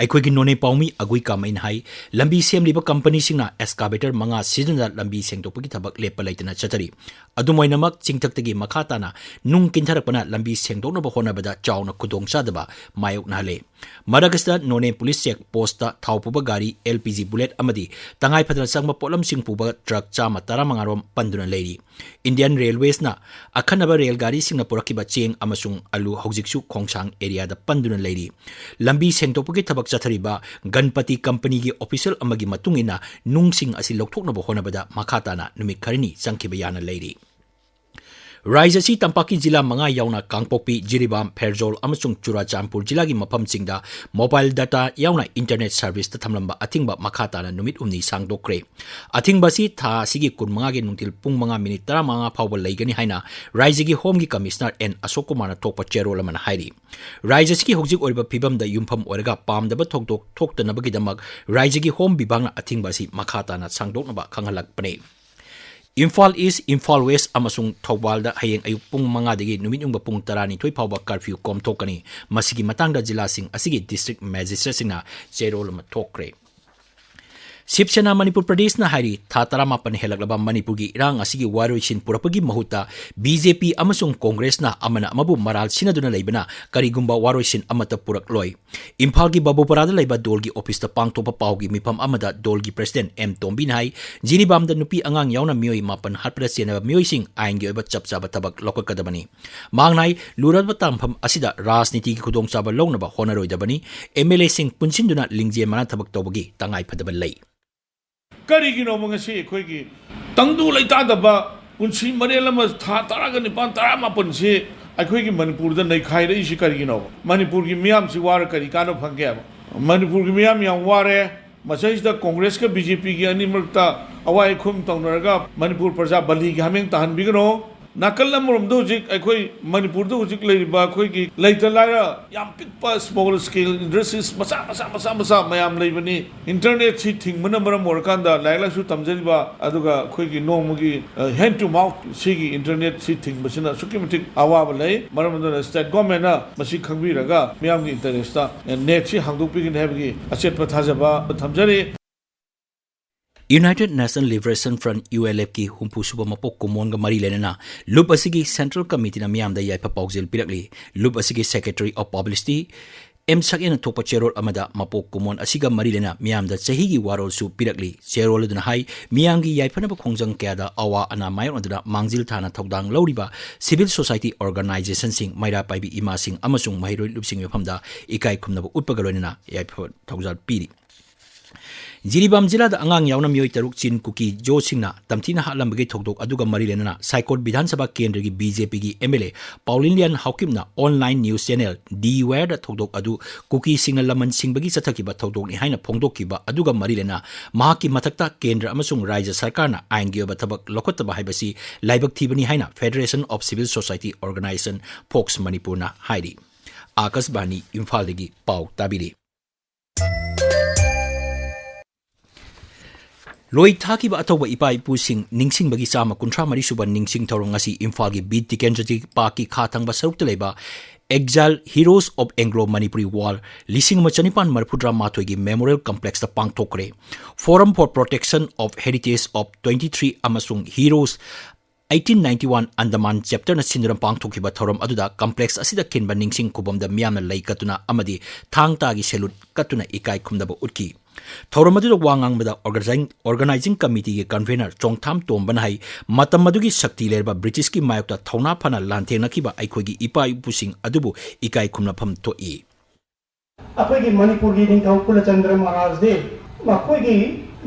ꯑꯩꯈꯣꯏꯒꯤ ꯅꯣꯅꯦ ꯄꯥꯎꯃꯤ ꯑꯒꯨꯏ ꯀꯥꯃꯩꯅ ꯍꯥꯏ, ꯂꯝꯕꯤ ꯁꯦꯝꯂꯤꯕ ꯀꯝꯄꯅꯤꯁꯤꯡꯅ excavator ꯃꯉꯥ ꯁꯤꯖꯤꯟꯅꯗꯨꯅ ꯂꯝꯕꯤ ꯁꯦꯡꯗꯣꯛꯄꯒꯤ ꯊꯕꯛ ꯂꯦꯞꯄ ꯂꯩꯇꯅ ꯆꯠꯊꯔꯤ꯫ ꯑꯗꯨꯝ ꯑꯣꯏꯅꯃꯛ, ꯆꯤꯡꯊꯛꯇꯒꯤ ꯃꯈꯥ ꯇꯥꯅ ꯅꯨꯡ ꯀꯤꯟꯊꯔꯛꯄꯅ ꯂꯝꯕꯤ ꯁꯦꯡꯗꯣꯛꯅꯕ ꯍꯣꯠꯅꯕꯗ ꯆꯥꯎꯅ ꯈꯨꯗꯣꯡꯆꯥꯗꯕ ꯃꯥꯌꯣꯛꯅꯍꯜꯂꯦ꯫ ꯃꯔꯛ ꯑꯁꯤꯗ ꯅꯣꯅꯦ ꯄꯨꯂꯤꯁ ꯆꯦꯛ ꯄꯣꯁꯇ ꯊꯥꯎ ꯄꯨꯕ ꯒꯥꯔꯤ, L P G bullet ꯑꯃꯗꯤ ꯇꯉꯥꯏ ꯐꯗꯅ ꯆꯪꯕ ꯄꯣꯠꯂꯝꯁꯤꯡ ꯄꯨꯕ ꯇ꯭ꯔꯛ ꯆꯥꯝꯃ ꯇꯔꯥꯃꯉꯥ ꯔꯣꯝ ꯄꯟꯗꯨꯅ ꯂꯩꯔꯤ꯫ ꯏꯟꯗꯤꯌꯟ ꯔꯦꯜꯋꯦꯁꯅ ꯑꯈꯟꯅꯕ ꯔꯦꯜ ꯒꯥꯔꯤꯁꯤꯡꯅ ꯄꯨꯔꯛꯈꯤꯕ ꯆꯦꯡ ꯑꯃꯁꯨꯡ ꯑꯂꯨ ꯍꯧꯖꯤꯛꯁꯨ ꯈꯣꯡꯁꯥꯡ ꯑꯦꯔꯤꯌꯥꯗ ꯄꯟꯗꯨꯅ ꯂꯩꯔꯤ꯫ ꯂꯝꯕꯤ ꯁꯦꯡꯗꯣꯛꯄꯒꯤ ꯊꯕꯛ ꯆꯠꯊꯔꯤꯕ ꯒꯟꯄꯇꯤ ꯀꯝꯄꯅꯤꯒꯤ ꯑꯣꯐꯤꯁꯤꯌꯦꯜ ꯑꯃꯒꯤ ꯃꯇꯨꯡ ꯏꯟꯅ, ꯅꯨꯡꯁꯤꯡ ꯑꯁꯤ ꯂꯧꯊꯣꯛꯅꯕ ꯍꯣꯠꯅꯕꯗ ꯃꯈꯥ ꯇꯥꯅ ꯅꯨꯃꯤꯠ ꯈꯔꯅꯤ ꯆꯪꯈꯤꯕ ꯌꯥꯅ ꯂꯩꯔꯤ꯫ ꯔꯥꯏꯖ꯭ꯌ ꯑꯁꯤ ꯇꯝꯄꯥꯛꯀꯤ ꯖꯤꯂꯥ ꯃꯉꯥ ꯌꯥꯎꯅ ꯀꯥꯡꯄꯣꯛꯄꯤ, ꯖꯤꯔꯤꯕꯥꯝ, ꯐꯦꯔꯖꯣꯜ ꯑꯃꯁꯨꯡ ꯆꯨꯔꯥꯆꯥꯟꯄꯨꯔ ꯖꯤꯂꯥꯒꯤ ꯃꯐꯝꯁꯤꯡꯗ ꯃꯣꯕꯥꯏꯜ ꯗꯇꯥ ꯌꯥꯎꯅ ꯏꯟꯇꯔꯅꯦꯠ ꯁꯔꯚꯤꯁꯇ ꯊꯝꯂꯝꯕ ꯑꯊꯤꯡꯕ ꯃꯈꯥ ꯇꯥꯅ ꯅꯨꯃꯤꯠ ꯍꯨꯝꯅꯤ ꯁꯥꯡꯗꯣꯛꯈ꯭ꯔꯦ꯫ ꯑꯊꯤꯡꯕ ꯑꯁꯤ ꯊꯥ ꯑꯁꯤꯒꯤ ꯀꯨꯟꯃꯉꯥꯒꯤ ꯅꯨꯡꯊꯤꯜ ꯄꯨꯡ ꯃꯉꯥ ꯃꯤꯅꯤꯠ ꯇꯔꯥꯃꯉꯥ ꯐꯥꯎꯕ ꯂꯩꯒꯅꯤ ꯍꯥꯏꯅ ꯔꯥꯏꯖ꯭ꯌꯒꯤ ꯍꯣꯝꯒꯤ ꯀꯃꯤꯁꯅꯔ ꯑꯦꯟ ꯑꯁꯣꯛ ꯀꯨꯃꯥꯔꯅ ꯊꯣꯛꯄ ꯆꯦꯔꯣꯜ ꯑꯃꯅ ꯍꯥꯏꯔꯤ꯫ ꯔꯥꯏꯖ꯭ꯌ ꯑꯁꯤꯒꯤ ꯍꯧꯖꯤꯛ ꯑꯣꯏꯔꯤꯕ ꯐꯤꯕꯝꯗ ꯌꯨꯝꯐꯝ ꯑꯣꯏꯔꯒ ꯄꯥꯝꯗꯕ ꯊꯧꯗꯣꯛ ꯊꯣꯛꯇꯅꯕꯒꯤꯗꯃꯛ ꯔꯥꯏꯖ꯭ꯌꯒꯤ ꯍꯣꯝ ꯕꯤꯚꯥꯒꯅ ꯑꯊꯤꯡꯕ ꯑꯁꯤ ꯃꯈꯥ ꯇꯥꯅ ꯁꯥꯡꯗꯣꯛꯅꯕ ꯈꯪꯍꯜꯂꯛꯄꯅꯤ꯫ ꯏꯝꯐꯥꯜ ꯏꯁ꯭ꯠ, ꯏꯝꯐꯥꯜ ꯋꯦꯁ꯭ꯠ ꯑꯃꯁꯨꯡ ꯊꯧꯕꯥꯜꯗ ꯍꯌꯦꯡ ꯑꯌꯨꯛ ꯄꯨꯡ ꯃꯉꯥꯗꯒꯤ ꯅꯨꯃꯤꯠ ꯌꯨꯡꯕ ꯄꯨꯡ ꯇꯔꯥꯅꯤꯊꯣꯏ ꯐꯥꯎꯕ ꯀꯔꯐ꯭ꯌꯨ ꯀꯣꯝꯊꯣꯛꯀꯅꯤ꯫ ꯃꯁꯤꯒꯤ ꯃꯇꯥꯡꯗ ꯖꯤꯂꯥꯁꯤꯡ ꯑꯁꯤꯒꯤ ꯗꯤꯁꯇ꯭ꯔꯤꯛ ꯃꯦꯖꯤꯁꯇ꯭ꯔꯦꯠꯁꯤꯡꯅ ꯆꯦꯔꯣꯜ ꯑꯃ ꯊꯣꯛꯈ꯭ꯔꯦ꯫ ꯁꯤꯕ ꯁꯦꯅꯥ ꯃꯅꯤꯄꯨꯔ ꯄ꯭ꯔꯗꯦꯁꯅ ꯍꯥꯏꯔꯤ, ꯊꯥ ꯇꯔꯥꯃꯥꯄꯟ ꯍꯦꯜꯂꯛꯂꯕ ꯃꯅꯤꯄꯨꯔꯒꯤ ꯏꯔꯥꯡ ꯑꯁꯤꯒꯤ ꯋꯥꯔꯣꯏꯁꯤꯟ ꯄꯨꯔꯛꯄꯒꯤ ꯃꯍꯨꯠꯇ ꯕꯤ ꯖꯦ ꯄꯤ ꯑꯃꯁꯨꯡ ꯀꯣꯡꯒ꯭ꯔꯦꯁꯅ ꯑꯃꯅ ꯑꯃꯕꯨ ꯃꯔꯥꯜ ꯁꯤꯟꯅꯗꯨꯅ ꯂꯩꯕꯅ ꯀꯔꯤꯒꯨꯝꯕ ꯋꯥꯔꯣꯏꯁꯤꯟ ꯑꯃꯠꯇ ꯄꯨꯔꯛꯂꯣꯏ꯫ ꯏꯝꯐꯥꯜꯒꯤ ꯕꯥꯕꯨꯄꯥꯔꯥꯗ ꯂꯩꯕ ꯗꯣꯜꯒꯤ ꯑꯣꯐꯤꯁꯇ ꯄꯥꯡꯊꯣꯛꯄ ꯄꯥꯎꯒꯤ ꯃꯤꯐꯝ ꯑꯃꯗ ꯗꯣꯜꯒꯤ ꯄ꯭ꯔꯁꯤꯗꯦꯟꯠ ꯑꯦꯝ ꯇꯣꯝꯕꯤꯅ ꯍꯥꯏ, ꯖꯤꯔꯤꯕꯥꯝꯗ ꯅꯨꯄꯤ ꯑꯉꯥꯡ ꯌꯥꯎꯅ ꯃꯤꯑꯣꯏ ꯃꯥꯄꯟ ꯍꯥꯠꯄꯗ ꯆꯦꯟꯅꯕ ꯃꯤꯑꯣꯏꯁꯤꯡ ꯑꯥꯏꯟꯒꯤ ꯑꯣꯏꯕ ꯆꯞ ꯆꯥꯕ ꯊꯕꯛ ꯂꯧꯈꯠꯀꯗꯕꯅꯤ꯫ ꯃꯍꯥꯛꯅ ꯍꯥꯏ, ꯂꯨꯔꯕ ꯇꯥꯡꯐꯝ ꯑꯁꯤꯗ ꯔꯥꯖꯅꯤꯇꯤꯒꯤ ꯈꯨꯗꯣꯡꯆꯥꯕ ꯂꯧꯅꯕ ꯍꯣꯠꯅꯔꯣꯏꯗꯕꯅꯤ꯫ ꯑꯦꯝ ꯑꯦꯜ ꯑꯦꯁꯤꯡ ꯄꯨꯟꯁꯤꯟꯗꯨꯅ ꯂꯤꯡꯖꯦꯜ ꯃꯥꯟꯅ ꯊꯕꯛ ꯇꯧꯕꯒꯤ ꯇꯉꯥꯏ ꯐꯗꯕ ꯂꯩ꯫ ꯀꯔꯤꯒꯤꯅꯣꯕ ꯉꯁꯤ ꯑꯩꯈꯣꯏꯒꯤ ꯇꯪꯗꯨ ꯂꯩꯇꯥꯗꯕ ꯄꯨꯟꯁꯤ ꯃꯔꯦꯜ ꯑꯃ ꯊꯥ ꯇꯔꯥꯒ ꯅꯤꯄꯥꯟ, ꯇꯔꯥꯃꯥꯄꯟꯁꯤ ꯑꯩꯈꯣꯏꯒꯤ ꯃꯅꯤꯄꯨꯔꯗ ꯅꯩꯈꯥꯏꯔꯛꯏꯁꯤ ꯀꯔꯤꯒꯤꯅꯣꯕ? ꯃꯅꯤꯄꯨꯔꯒꯤ ꯃꯤꯌꯥꯝꯁꯤ ꯋꯥꯔ ꯀꯔꯤ ꯀꯥꯟꯅꯕ ꯐꯪꯒꯦꯕ? ꯃꯅꯤꯄꯨꯔꯒꯤ ꯃꯤꯌꯥꯝ ꯌꯥꯝ ꯋꯥꯔꯦ꯫ ꯃꯁꯤꯗꯩꯁꯤꯗ ꯀꯣꯡꯒ꯭ꯔꯦꯁꯀ ꯕꯤ ꯖꯦ ꯄꯤꯒꯤ ꯑꯅꯤ ꯃꯔꯛꯇ ꯑꯋꯥꯏ ꯑꯈꯨꯝ ꯇꯧꯅꯔꯒ ꯃꯅꯤꯄꯨꯔ ꯄ꯭ꯔꯖꯥ ꯕꯂꯤꯒꯤ ꯍꯥꯃꯦꯡ ꯇꯥꯍꯟꯕꯤꯒꯅꯣ꯫ ꯅꯥꯀꯜ ꯑꯃꯔꯣꯝꯗ ꯍꯧꯖꯤꯛ ꯑꯩꯈꯣꯏ ꯃꯅꯤꯄꯨꯔꯗ ꯍꯧꯖꯤꯛ ꯂꯩꯔꯤꯕ ꯑꯩꯈꯣꯏꯒꯤ ꯂꯩꯇ ꯂꯥꯏꯔ ꯌꯥꯝ ꯄꯤꯛꯄ small scale industries ꯃꯆꯥ ꯃꯆꯥ ꯃꯆꯥ ꯃꯆꯥ ꯃꯌꯥꯝ ꯂꯩꯕꯅꯤ꯫ Internet ꯁꯤ ꯊꯤꯡꯕꯅ ꯃꯔꯝ ꯑꯣꯏꯔꯀꯥꯟꯗ ꯂꯥꯏꯔꯤꯛ ꯂꯥꯏꯁꯨ ꯇꯝꯖꯔꯤꯕ ꯑꯗꯨꯒ ꯑꯩꯈꯣꯏꯒꯤ ꯅꯣꯡꯃꯒꯤ, ꯑ, hand to mouth ꯁꯤꯒꯤ internet ꯁꯤ ꯊꯤꯡꯕꯁꯤꯅ ꯑꯁꯨꯛꯀꯤ ꯃꯇꯤꯛ ꯑꯋꯥꯕ ꯂꯩ꯫ ꯃꯔꯝ ꯑꯗꯨꯅ state government ꯅ ꯃꯁꯤ ꯈꯪꯕꯤꯔꯒ ꯃꯤꯌꯥꯝꯒꯤ interest ꯇ net ꯁꯤ ꯍꯥꯡꯗꯣꯛꯄꯤꯒꯅꯤ ꯍꯥꯏꯕꯒꯤ ꯑꯆꯦꯠꯄ ꯊꯥꯖꯕ ꯊꯝꯖꯔꯤ꯫ United National Liberation Front, U L F ꯀꯤ ꯍꯨꯝꯐꯨ ꯁꯨꯕ ꯃꯄꯣꯛ ꯀꯨꯝꯑꯣꯟꯒ ꯃꯔꯤ ꯂꯩꯅꯅ ꯂꯨꯞ ꯑꯁꯤꯒꯤ Central Committee ꯅ ꯃꯤꯌꯥꯝꯗ ꯌꯥꯏꯐ ꯄꯥꯎꯖꯦꯜ ꯄꯤꯔꯛꯂꯤ꯫ ꯂꯨꯞ ꯑꯁꯤꯒꯤ Secretary of Publicity M ꯁꯛꯌꯦꯅ ꯊꯣꯛꯄ ꯆꯦꯔꯣꯜ ꯑꯃꯗ ꯃꯄꯣꯛ ꯀꯨꯝꯑꯣꯟ ꯑꯁꯤꯒ ꯃꯔꯤ ꯂꯩꯅ ꯃꯤꯌꯥꯝꯗ ꯆꯍꯤꯒꯤ ꯋꯥꯔꯣꯜꯁꯨ ꯄꯤꯔꯛꯂꯤ꯫ ꯆꯦꯔꯣꯜ ꯑꯗꯨꯅ ꯍꯥꯏ, ꯃꯤꯌꯥꯝꯒꯤ ꯌꯥꯏꯐꯅꯕ ꯈꯣꯡꯖꯪ ꯀꯌꯥꯗ ꯑꯋꯥ ꯑꯅꯥ ꯃꯥꯌꯣꯛꯅꯗꯨꯅ ꯃꯥꯡꯖꯤꯜ ꯊꯥꯅ ꯊꯧꯗꯥꯡ ꯂꯧꯔꯤꯕ civil society organization ꯁꯤꯡ, ꯃꯩꯔꯥ ꯄꯥꯏꯕꯤ ꯏꯃꯥꯁꯤꯡ ꯑꯃꯁꯨꯡ ꯃꯍꯩꯔꯣꯏ ꯂꯨꯞꯁꯤꯡꯒꯤ ꯃꯐꯝꯗ ꯏꯀꯥꯏ ꯈꯨꯝꯅꯕ ꯎꯠꯄꯒ ꯂꯣꯏꯅꯅ ꯌꯥꯏꯐ ꯊꯧꯖꯥꯜ ꯄꯤꯔꯤ꯫ ꯖꯤꯔꯤꯕꯥꯝ ꯖꯤꯂꯥꯗ ꯑꯉꯥꯡ ꯌꯥꯎꯅ ꯃꯤꯑꯣꯏ ꯇꯔꯨꯛ ꯆꯤꯟ ꯀꯨꯀꯤ ꯖꯣꯁꯤꯡꯅ ꯇꯝꯊꯤꯅ ꯍꯥꯠꯂꯝꯕꯒꯤ ꯊꯧꯗꯣꯛ ꯑꯗꯨꯒ ꯃꯔꯤ ꯂꯩꯅꯅ ꯁꯥꯏꯀꯣꯠ ꯕꯤꯙꯥꯟ ꯁꯚꯥ ꯀꯦꯟꯗ꯭ꯔꯒꯤ B J P ꯒꯤ M L A ꯄꯥꯎꯂꯤꯟꯂꯤꯌꯥꯟ ꯍꯥꯎꯀꯤꯞꯅ online news channel The Wire ꯗ ꯊꯧꯗꯣꯛ ꯑꯗꯨ ꯀꯨꯀꯤꯁꯤꯡꯅ ꯂꯃꯟ ꯁꯤꯡꯕꯒꯤ ꯆꯠꯊꯈꯤꯕ ꯊꯧꯗꯣꯛꯅꯤ ꯍꯥꯏꯅ ꯐꯣꯡꯗꯣꯛꯈꯤꯕ ꯑꯗꯨꯒ ꯃꯔꯤ ꯂꯩꯅꯅ ꯃꯍꯥꯛꯀꯤ ꯃꯊꯛꯇ ꯀꯦꯟꯗ꯭ꯔ ꯑꯃꯁꯨꯡ ꯔꯥꯖ꯭ꯌ ꯁꯔꯀꯥꯔꯅ ꯑꯥꯏꯟꯒꯤ ꯑꯣꯏꯕ ꯊꯕꯛ ꯂꯧꯈꯠꯇꯕ ꯍꯥꯏꯕꯁꯤ ꯂꯥꯏꯕꯛ ꯊꯤꯕꯅꯤ ꯍꯥꯏꯅ Federation of Civil Society Organization, fox ꯃꯅꯤꯄꯨꯔꯅ ꯍꯥꯏꯔꯤ꯫ ꯑꯥꯀꯥꯁꯕꯥꯅꯤ ꯏꯝꯐꯥꯜꯗꯒꯤ ꯄꯥꯎ ꯇꯥꯕꯤꯔꯤ꯫ ꯂꯣꯏ ꯊꯥꯈꯤꯕ ꯑꯊꯧꯕ ꯏꯄꯥ ꯏꯄꯨꯁꯤꯡ ꯅꯤꯡꯁꯤꯡꯕꯒꯤ ꯆꯥꯝꯃ ꯀꯨꯟꯊ꯭ꯔꯥ ꯃꯔꯤ ꯁꯨꯕ ꯅꯤꯡꯁꯤꯡ ꯊꯧꯔꯝ ꯉꯁꯤ ꯏꯝꯐꯥꯜꯒꯤ ꯕꯤꯔ ꯇꯤꯀꯦꯟꯗ꯭ꯔꯖꯤꯠ ꯄꯥꯔꯛꯀꯤ ꯈꯥ ꯊꯪꯕ ꯁꯔꯨꯛꯇ ꯂꯩꯕ Exile Heroes of Anglo Manipuri War ꯂꯤꯁꯤꯡ ꯑꯃ ꯆꯅꯤꯄꯥꯟ ꯃꯔꯤꯐꯨꯇꯔꯥ ꯃꯥꯊꯣꯏꯒꯤ Memorial Complex ꯇ ꯄꯥꯡꯊꯣꯛꯈ꯭ꯔꯦ꯫ Forum for Protection of Heritage of twenty three ꯑꯃꯁꯨꯡ Heroes eighteen ninety one Andaman Chapter ꯅ ꯁꯤꯟꯗꯨꯅ ꯄꯥꯡꯊꯣꯛꯈꯤꯕ ꯊꯧꯔꯝ ꯑꯗꯨꯗ complex ꯑꯁꯤꯗ ꯈꯤꯟꯕ ꯅꯤꯡꯁꯤꯡ ꯈꯨꯕꯝꯗ ꯃꯤꯌꯥꯝꯅ ꯂꯩ ꯀꯠꯇꯨꯅ ꯑꯃꯗꯤ ꯊꯥꯡ ꯇꯥꯒꯤ salute ꯀꯠꯇꯨꯅ ꯏꯀꯥꯏ ꯈꯨꯝꯅꯕ ꯎꯠꯈꯤ꯫ ꯊꯧꯔꯝ ꯑꯗꯨꯗ ꯋꯥ ꯉꯥꯡꯕꯗ organizing, organizing committee ꯒꯤ convener ꯆꯣꯡꯊꯥꯝ ꯇꯣꯝꯕꯅ ꯍꯥꯏ, ꯃꯇꯝ ꯑꯗꯨꯒꯤ ꯁꯛꯇꯤ ꯂꯩꯔꯕ ꯕ꯭ꯔꯤꯇꯤꯁꯀꯤ ꯃꯥꯌꯣꯛꯇ ꯊꯧꯅꯥ ꯐꯅ ꯂꯥꯟꯊꯦꯡꯅꯈꯤꯕ ꯑꯩꯈꯣꯏꯒꯤ ꯏꯄꯥ ꯏꯄꯨꯁꯤꯡ ꯑꯗꯨꯕꯨ ꯏꯀꯥꯏ ꯈꯨꯝꯅꯐꯝ ꯊꯣꯛꯏ꯫ ꯑꯩꯈꯣꯏꯒꯤ ꯃꯅꯤꯄꯨꯔꯒꯤ ꯅꯤꯡꯊꯧ ꯀꯨꯂꯆꯟꯗ꯭ꯔ ꯃꯍꯥꯔꯥꯖꯗꯤ ꯃꯈꯣꯏꯒꯤ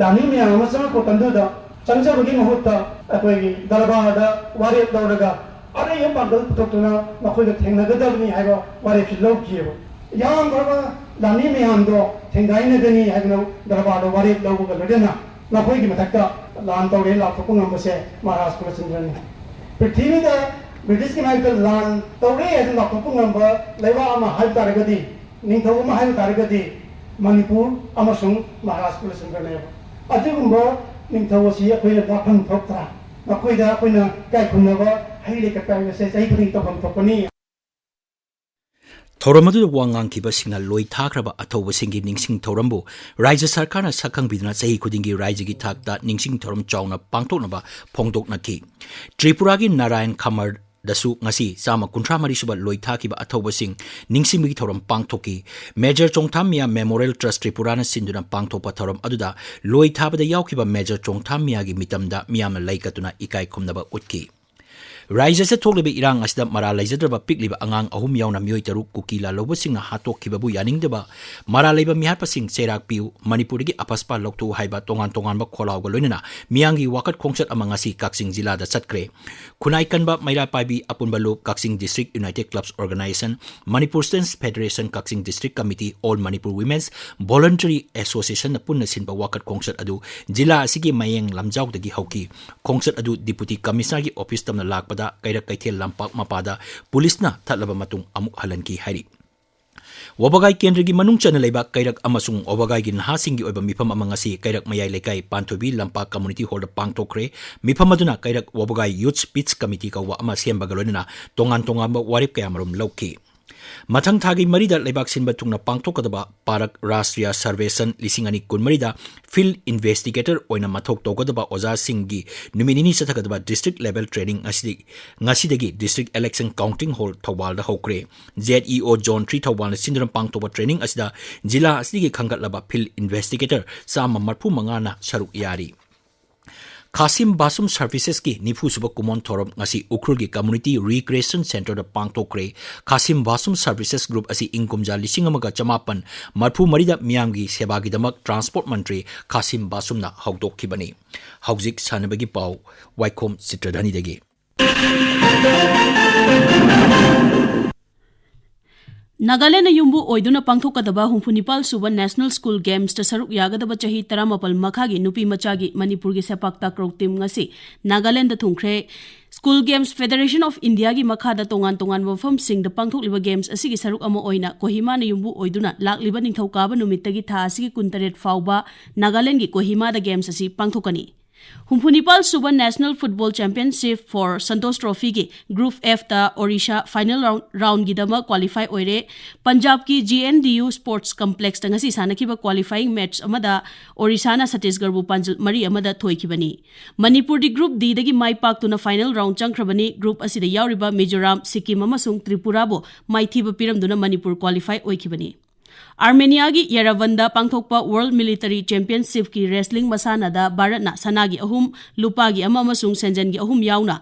ꯂꯥꯟꯃꯤ ꯃꯌꯥꯝ ꯑꯃ ꯆꯪꯉꯛꯄ ꯃꯇꯝꯗꯨꯗ ꯆꯪꯖꯕꯒꯤ ꯃꯍꯨꯠꯇ ꯑꯩꯈꯣꯏꯒꯤ ꯗꯔꯕꯥꯔꯗ ꯋꯥꯔꯦꯞ ꯂꯧꯔꯒ ꯑꯔꯩꯕ ꯄꯥꯡꯒꯜ ꯄꯨꯊꯣꯛꯇꯨꯅ ꯃꯈꯣꯏꯒ ꯊꯦꯡꯅꯒꯗꯕꯅꯤ ꯍꯥꯏꯕ ꯋꯥꯔꯦꯞꯁꯤ ꯂꯧꯈꯤꯑꯕ꯫ ꯌꯥꯝꯈ꯭ꯔꯕ ꯂꯥꯟꯃꯤ ꯃꯌꯥꯝꯗꯣ ꯊꯦꯡꯒꯥꯏꯅꯒꯅꯤ ꯍꯥꯏꯗꯅ ꯗꯔꯕꯥꯔꯗ ꯋꯥꯔꯦꯞ ꯂꯧꯕꯒ ꯂꯣꯏꯅꯅ ꯃꯈꯣꯏꯒꯤ ꯃꯊꯛꯇ ꯂꯥꯟ ꯇꯧꯔꯦ ꯂꯥꯎꯊꯣꯛꯄ ꯉꯝꯕꯁꯦ ꯃꯍꯥꯔꯥꯖ ꯀꯨꯂꯆꯟꯗ꯭ꯔꯅꯤ꯫ ꯄ꯭ꯔꯤꯊꯤꯕꯤꯗ ꯕ꯭ꯔꯤꯇꯤꯁꯀꯤ ꯃꯥꯌꯣꯛꯇ ꯂꯥꯟ ꯇꯧꯔꯦ ꯍꯥꯏꯅ ꯂꯥꯎꯊꯣꯛꯄ ꯉꯝꯕ ꯂꯩꯕꯥꯛ ꯑꯃ ꯍꯥꯏꯕ ꯇꯥꯔꯒꯗꯤ, ꯅꯤꯡꯊꯧ ꯑꯃ ꯍꯥꯏꯕ ꯇꯥꯔꯒꯗꯤ, ꯃꯅꯤꯄꯨꯔ ꯑꯃꯁꯨꯡ ꯃꯍꯥꯔꯥꯖ ꯀꯨꯂꯆꯟꯗ꯭ꯔꯅꯦꯕ꯫ ꯑꯗꯨꯒꯨꯝꯕ ꯅꯤꯡꯊꯧ ꯑꯁꯤ ꯑꯩꯈꯣꯏꯅ ꯂꯥꯛꯐꯝ ꯊꯣꯛꯇ꯭ꯔꯥ? ꯃꯈꯣꯏꯗ ꯑꯩꯈꯣꯏꯅ ꯏꯀꯥꯏ ꯈꯨꯝꯅꯕ ꯍꯩ ꯂꯩ ꯀꯠꯄ ꯍꯥꯏꯕꯁꯦ ꯆꯍꯤ ꯈꯨꯗꯤꯡꯒꯤ ꯇꯧꯐꯝ ꯊꯣꯛꯄꯅꯤ꯫ ꯊꯧꯔꯝ ꯑꯗꯨꯗ ꯋꯥ ꯉꯥꯡꯈꯤꯕꯁꯤꯡꯅ ꯂꯣꯏ ꯊꯥꯈ꯭ꯔꯕ ꯑꯊꯧꯕꯁꯤꯡꯒꯤ ꯅꯤꯡꯁꯤꯡ ꯊꯧꯔꯝꯕꯨ ꯔꯥꯖ꯭ꯌ ꯁꯔꯀꯥꯔꯅ ꯁꯛꯈꯪꯕꯤꯗꯨꯅ ꯆꯍꯤ ꯈꯨꯗꯤꯡꯒꯤ ꯔꯥꯖ꯭ꯌꯒꯤ ꯊꯥꯛꯇ ꯅꯤꯡꯁꯤꯡ ꯊꯧꯔꯝ ꯆꯥꯎꯅ ꯄꯥꯡꯊꯣꯛꯅꯕ ꯐꯣꯡꯗꯣꯛꯅꯈꯤ꯫ ꯇ꯭ꯔꯤꯄꯨꯔꯥꯒꯤ ꯅꯥꯔꯥꯌꯟ ꯈꯃꯔꯗꯁꯨ ꯉꯁꯤ ꯆꯥꯝꯃ ꯀꯨꯟꯊ꯭ꯔꯥ ꯃꯔꯤ ꯁꯨꯕ ꯂꯣꯏ ꯊꯥꯈꯤꯕ ꯑꯊꯧꯕꯁꯤꯡ ꯅꯤꯡꯁꯤꯡꯕꯒꯤ ꯊꯧꯔꯝ ꯄꯥꯡꯊꯣꯛꯈꯤ꯫ ꯃꯦꯖꯔ ꯆꯣꯡꯊꯥꯝ ꯃꯤꯌꯥ ꯃꯦꯃꯣꯔꯤꯌꯦꯜ ꯇ꯭ꯔꯁ ꯇ꯭ꯔꯤꯄꯨꯔꯥꯅ ꯁꯤꯟꯗꯨꯅ ꯄꯥꯡꯊꯣꯛꯄ ꯊꯧꯔꯝ ꯑꯗꯨꯗ ꯂꯣꯏ ꯊꯥꯕꯗ ꯌꯥꯎꯈꯤꯕ ꯃꯦꯖꯔ ꯆꯣꯡꯊꯥꯝ ꯃꯤꯌꯥꯒꯤ ꯃꯤꯇꯝꯗ ꯃꯤꯌꯥꯝꯅ ꯂꯩ ꯀꯠꯇꯨꯅ ꯏꯀꯥꯏ ꯈꯨꯝꯅꯕ ꯎꯠꯈꯤ꯫ ꯔꯥꯖ꯭ꯌꯁꯤꯗ ꯊꯣꯛꯂꯤꯕ ꯏꯔꯥꯡ ꯑꯁꯤꯗ ꯃꯔꯥꯜ ꯂꯩꯖꯗ꯭ꯔꯕ ꯄꯤꯛꯂꯤꯕ ꯑꯉꯥꯡ ꯑꯍꯨꯝ ꯌꯥꯎꯅ ꯃꯤꯑꯣꯏ ꯇꯔꯨꯛ ꯀꯨꯀꯤ ꯂꯥꯜꯍꯧꯕꯁꯤꯡꯅ ꯍꯥꯠꯇꯣꯛꯈꯤꯕꯕꯨ ꯌꯥꯅꯤꯡꯗꯕ ꯃꯔꯥꯜ ꯂꯩꯕ ꯃꯤꯍꯥꯠꯄꯁꯤꯡ ꯆꯩꯔꯥꯛ ꯄꯤꯌꯨ, ꯃꯅꯤꯄꯨꯔꯗꯒꯤ ꯑꯄꯁꯄꯥ ꯂꯧꯊꯣꯛꯎ ꯍꯥꯏꯕ ꯇꯣꯉꯥꯟ ꯇꯣꯉꯥꯟꯕ ꯈꯣꯜꯂꯥꯎꯒ ꯂꯣꯏꯅꯅ ꯃꯤꯌꯥꯝꯒꯤ ꯋꯥꯀꯠ ꯈꯣꯡꯆꯠ ꯑꯃ ꯉꯁꯤ ꯀꯛꯆꯤꯡ ꯖꯤꯂꯥꯗ ꯆꯠꯈ꯭ꯔꯦ꯫ ꯈꯨꯟꯅꯥꯏ ꯀꯟꯕ ꯃꯩꯔꯥ ꯄꯥꯏꯕꯤ ꯑꯄꯨꯟꯕ ꯂꯨꯞ, Kakching district united clubs organisation, Manipur students federation, Kakching district committee, all Manipur women's voluntary ꯑꯦꯁꯣꯁꯤꯌꯦꯁꯟꯅ ꯄꯨꯟꯅ ꯁꯤꯟꯕ ꯋꯥꯀꯠ ꯈꯣꯡꯆꯠ ꯑꯗꯨ ꯖꯤꯂꯥ ꯑꯁꯤꯒꯤ ꯃꯌꯦꯡ ꯂꯝꯖꯥꯎꯗꯒꯤ ꯍꯧꯈꯤ꯫ ꯈꯣꯡꯆꯠ ꯑꯗꯨ ꯗꯤꯄꯨꯇꯤ ꯀꯃꯤꯁꯅꯔꯒꯤ ꯑꯣꯐꯤꯁ ꯇꯝꯅ ꯂꯥꯛꯄꯗ ꯀꯩꯔꯛ ꯀꯩꯊꯦꯜ ꯂꯝꯄꯥꯛ ꯃꯄꯥꯗ ꯄꯨꯂꯤꯁꯅ ꯊꯠꯂꯕ ꯃꯇꯨꯡ ꯑꯃꯨꯛ ꯍꯜꯍꯟꯈꯤ ꯍꯥꯏꯔꯤ꯫ ꯋꯥꯕꯒꯥꯏ ꯀꯦꯟꯗ꯭ꯔꯒꯤ ꯃꯅꯨꯡ ꯆꯟꯅ ꯂꯩꯕ ꯀꯩꯔꯛ ꯑꯃꯁꯨꯡ ꯋꯥꯕꯒꯥꯏꯒꯤ ꯅꯍꯥꯁꯤꯡꯒꯤ ꯑꯣꯏꯕ ꯃꯤꯐꯝ ꯑꯃ ꯉꯁꯤ ꯀꯩꯔꯛ ꯃꯌꯥꯏ ꯂꯩꯀꯥꯏ ꯄꯥꯟꯊꯣꯏꯕꯤ ꯂꯝꯄꯥꯛ ꯀꯝꯃꯨꯅꯤꯇꯤ ꯍꯣꯜꯗ ꯄꯥꯡꯊꯣꯛꯈ꯭ꯔꯦ꯫ ꯃꯤꯐꯝ ꯑꯗꯨꯅ ꯀꯩꯔꯛ ꯋꯥꯕꯒꯥꯏ ꯌꯨꯊ ꯁ꯭ꯄꯤꯆ ꯀꯃꯤꯇꯤ ꯀꯧꯕ ꯑꯃ ꯁꯦꯝꯕꯒ ꯂꯣꯏꯅꯅ ꯇꯣꯉꯥꯟ ꯇꯣꯉꯥꯟꯕ ꯋꯥꯔꯦꯞ ꯀꯌꯥꯃꯔꯨꯝ ꯂꯧꯈꯤ꯫ ꯃꯊꯪ ꯊꯥꯒꯤ ꯃꯔꯤꯗ ꯂꯩꯕꯥꯛ ꯁꯤꯟꯕ ꯊꯨꯡꯅ ꯄꯥꯡꯊꯣꯛꯀꯗꯕ ꯄꯥꯔꯛ ꯔꯥꯁꯇ꯭ꯔꯤꯌꯥ ꯁꯔꯚꯦꯁꯟ ꯂꯤꯁꯤꯡ ꯑꯅꯤ ꯀꯨꯟꯃꯔꯤꯗ ꯐꯤꯜꯗ ꯏꯟꯚꯦꯁꯇꯤꯒꯦꯇꯔ ꯑꯣꯏꯅ ꯃꯊꯧ ꯇꯧꯒꯗꯕ ꯑꯣꯖꯥꯁꯤꯡꯒꯤ ꯅꯨꯃꯤꯠ ꯅꯤꯅꯤ ꯆꯠꯊꯒꯗꯕ ꯗꯤꯁꯇ꯭ꯔꯤꯛ ꯂꯦꯚꯦꯜ ꯇ꯭ꯔꯦꯅꯤꯡ ꯑꯁꯤꯗꯤ ꯉꯁꯤꯗꯒꯤ ꯗꯤꯁꯇ꯭ꯔꯤꯛ ꯏꯂꯦꯛꯁꯟ ꯀꯥꯎꯟꯇꯤꯡ ꯍꯣꯜ ꯊꯧꯕꯥꯜꯗ ꯍꯧꯈ꯭ꯔꯦ꯫ ꯖꯦꯠ ꯏ ꯑꯣ ꯖꯣꯟ ꯊ꯭ꯔꯤ ꯊꯧꯕꯥꯜꯅ ꯁꯤꯟꯗꯨꯅ ꯄꯥꯡꯊꯣꯛꯄ ꯇ꯭ꯔꯦꯅꯤꯡ ꯑꯁꯤꯗ ꯖꯤꯂꯥ ꯑꯁꯤꯒꯤ ꯈꯟꯒꯠꯂꯕ ꯐꯤꯜꯗ ꯏꯟꯚꯦꯁꯇꯤꯒꯦꯇꯔ ꯆꯥꯝꯃ ꯃꯔꯤꯐꯨ ꯃꯉꯥꯅ ꯁꯔꯨꯛ ꯌꯥꯔꯤ꯫ ꯈꯥꯁꯤꯝ ꯕꯥꯁꯨꯝ ꯁꯔꯚꯤꯁꯦꯁꯀꯤ ꯅꯤꯐꯨ ꯁꯨꯕ ꯀꯨꯃꯣꯟ ꯊꯧꯔꯝ ꯉꯁꯤ ꯎꯈ꯭ꯔꯨꯜꯒꯤ ꯀꯝꯃꯨꯅꯤꯇꯤ ꯔꯤꯀ꯭ꯔꯤꯌꯦꯁꯟ ꯁꯦꯟꯇꯔꯗ ꯄꯥꯡꯊꯣꯛꯈ꯭ꯔꯦ꯫ ꯈꯥꯁꯤꯝ ꯕꯥꯁꯨꯝ ꯁꯔꯚꯤꯁꯦꯁ ꯒ꯭ꯔꯨꯞ ꯑꯁꯤ ꯏꯪ ꯀꯨꯝꯖꯥ ꯂꯤꯁꯤꯡ ꯑꯃꯒ ꯆꯃꯥꯄꯟ ꯃꯔꯤꯐꯨ ꯃꯔꯤꯗ ꯃꯤꯌꯥꯝꯒꯤ ꯁꯦꯕꯥꯒꯤꯗꯃꯛ ꯇ꯭ꯔꯥꯟꯁꯄꯣꯔꯠ ꯃꯟꯇ꯭ꯔꯤ ꯈꯥꯁꯤꯝ ꯕꯥꯁꯨꯝꯅ ꯍꯧꯗꯣꯛꯈꯤꯕꯅꯤ꯫ ꯍꯧꯖꯤꯛ ꯁꯥꯟꯅꯕꯒꯤ ꯄꯥꯎ, ꯋꯥꯏꯈꯣꯝ ꯆꯤꯇ꯭ꯔꯙꯅꯤꯗꯒꯤ꯫ ꯅꯥꯒꯥꯂꯦꯟꯗ ꯌꯨꯝꯕꯨ ꯑꯣꯏꯗꯨꯅ ꯄꯥꯡꯊꯣꯛꯀꯗꯕ ꯍꯨꯝꯐꯨ ꯅꯤꯄꯥꯜ ꯁꯨꯕ ꯅꯦꯁꯅꯦꯜ ꯁ꯭ꯀꯨꯜ ꯒꯦꯝꯁꯇ ꯁꯔꯨꯛ ꯌꯥꯒꯗꯕ ꯆꯍꯤ ꯇꯔꯥꯃꯥꯄꯜ ꯃꯈꯥꯒꯤ ꯅꯨꯄꯤ ꯃꯆꯥꯒꯤ ꯃꯅꯤꯄꯨꯔꯒꯤ ꯁꯦꯄꯥꯛ ꯇꯥꯀ꯭ꯔꯧ ꯇꯤꯝ ꯉꯁꯤ Nagaland ꯊꯨꯡꯈ꯭ꯔꯦ꯫ School Games Federation of Indiaꯒꯤ ꯃꯈꯥꯗ ꯇꯣꯉꯥꯟ ꯇꯣꯉꯥꯟꯕ ꯃꯐꯝꯁꯤꯡꯗ ꯄꯥꯡꯊꯣꯛꯂꯤꯕ games ꯑꯁꯤꯒꯤ ꯁꯔꯨꯛ ꯑꯃ ꯑꯣꯏꯅ ꯀꯣꯍꯤꯃꯥꯅ ꯌꯨꯝꯕꯨ ꯑꯣꯏꯗꯨꯅ ꯂꯥꯛꯂꯤꯕ ꯅꯤꯡꯊꯧꯀꯥꯕ ꯅꯨꯃꯤꯠꯇꯒꯤ ꯊꯥ ꯑꯁꯤꯒꯤ ꯀꯨꯟꯇꯔꯦꯠ ꯐꯥꯎꯕ ꯅꯥꯒꯥꯂꯦꯟꯗꯒꯤ ꯀꯣꯍꯤꯃꯥꯗ games ꯑꯁꯤ ꯄꯥꯡꯊꯣꯛꯀꯅꯤ꯫ ꯍꯨꯝꯐꯨꯅꯤꯄꯥꯜ ꯁꯨꯕ National Football Championship for Santosh Trophyꯒꯤ Group Fꯇ Orissa final round, roundꯒꯤꯗꯃꯛ qualify ꯑꯣꯏꯔꯦ꯫ ꯄꯟꯖꯥꯕꯀꯤ G N D U Sports Complexꯇ ꯉꯁꯤ ꯁꯥꯟꯅꯈꯤꯕ qualifying match ꯑꯃꯗ ꯑꯣꯔꯤꯁꯥꯅ ꯁꯠꯇꯤꯁꯒꯔꯕꯨ ꯄꯥꯟꯖꯜ ꯃꯔꯤ ꯑꯃꯗ ꯊꯣꯏꯈꯤꯕꯅꯤ꯫ ꯃꯅꯤꯄꯨꯔꯗꯤ Group Dꯗꯒꯤ ꯃꯥꯏ ꯄꯥꯛꯇꯨꯅ final round ꯆꯪꯈ꯭ꯔꯕꯅꯤ꯫ Group ꯑꯁꯤꯗ ꯌꯥꯎꯔꯤꯕ ꯃꯤꯖꯣꯔꯥꯝ, ꯁꯤꯛꯀꯤꯝ ꯑꯃꯁꯨꯡ ꯇ꯭ꯔꯤꯄꯨꯔꯥꯕꯨ ꯃꯥꯏꯊꯤꯕ ꯄꯤꯔꯝꯗꯨꯅ ꯃꯅꯤꯄꯨꯔ qualify ꯑꯣꯏꯈꯤꯕꯅꯤ꯫ ꯑꯥꯔꯃꯦꯅꯤꯌꯥꯒꯤ ꯌꯦꯔꯦꯚꯥꯟꯗ ꯄꯥꯡꯊꯣꯛꯄ World Military Championshipꯀꯤ wrestling ꯃꯁꯥꯟꯅꯗ ꯚꯥꯔꯠꯅ ꯁꯅꯥꯒꯤ ꯑꯍꯨꯝ, ꯂꯨꯄꯥꯒꯤ ꯑꯃ ꯑꯃꯁꯨꯡ ꯁꯦꯟꯖꯦꯟꯒꯤ ꯑꯍꯨꯝ ꯌꯥꯎꯅ